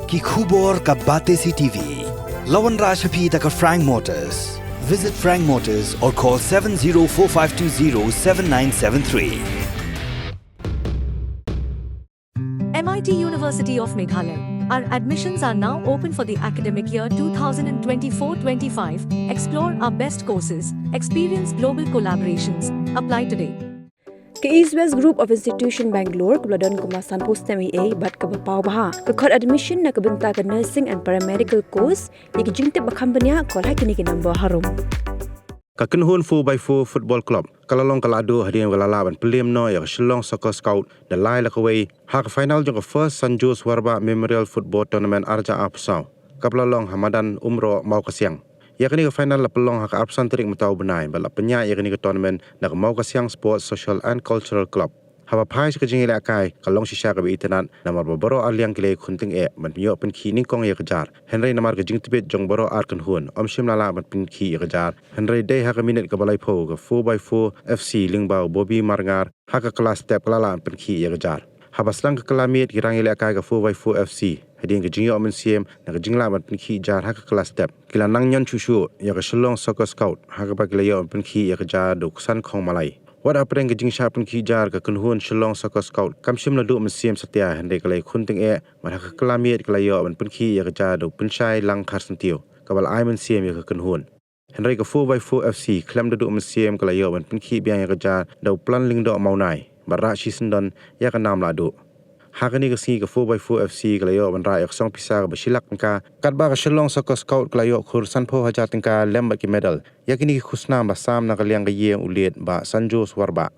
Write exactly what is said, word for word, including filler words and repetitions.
Ki khubor ka Batesi TV. La wanrah sha phi da ka Frank Motors. Visit Frank Motors or call seven zero four five two zero seven nine seven three. M I T University of Meghalaya. Our admissions are now open for the academic year two thousand twenty-four twenty-five. Explore our best courses, experience global collaborations. Apply today. Ka East West Group of Institution Bangalore kaba la don kumba sanphew snem eiei bad kaba paw bha ka khot admission na ka bynta ka nursing and paramedical course. Ïa ki jingtip ba kham bniah, call ha kine ki number harum. Ka Kynhun four by four Football Club ka la long ka la duh hadien ba ka la lah ban pynliem noh ïa ka Shillong Soccer Scout da lai la kawei ha ka final jong ka First Sanjos Warbah Memorial Football Tournament arja apsaw kaba la long ha madan Umrok Mawkasiang. Ïa kane ka final la pynlong ha ka arphew san tarik mynta u bnai bad la pynïaid ïa kane ka tournament da ka Mawkasiang Sports Social and Cultural Club. Haba phai sha ka jingïalehkai ka long shisha kaba itynnad namar ba baroh arliang ki la ïakhun tyngeh ban pynïoh pynkhih nyngkong ïa ka jar. Hynrei namar ka jingtbit jong baroh ar kynhun ym shym la lah ban pynkhih ïa ka jar. Hynrei dei ha ka minit kaba laiphew ka four by four F C lyngba u Bobby Marngar ha ka kylla step ka la lah ban pynkhih ïa ka jar. Haba sdang ka kylla miet ki rangïalehkai ka four by four F C hadien ka jingïoh mynsiem na ka jinglah ban pynkhih jar ha ka kylla step ki la nang ñion shuh shuh ïa ka Shillong Soccer Scout ha kaba ki la ïoh ban pynkhih ïa ka jar da u Ksan Khong Malai. Wat hapdeng ka jingshah pynkhih jar ka kynhun Shillong Soccer Scout kam shym la duh mynsiem satia hynrei ka la ïakhun tyngeh bad ha ka kylla miet ka la ïoh ban pynkhih ïa ka jar da u Pynshai Langkharsyntiew kaba la ai mynsiem ïa ka kynhun. Hynrei ka four by four F C khlem da duh mynsiem ka la ïoh ban pynkhih biang ïa ka jar da u Plan Lyngdoh Mawnai bad rah shisyndon ïa ka nam lahduh. Ha kane ka sngi ka four by four F C ka la ïoh ban rah ïa ka song pisa kaba shi lak tyngka katba ka Shillong Soccer Scout ka la ïoh khur sanphew hajar tyngka lem bad ki medal. Ïa kine ki khusnam ba sam na ka liang ka ïing u Liet Bah Sanjos Warbah.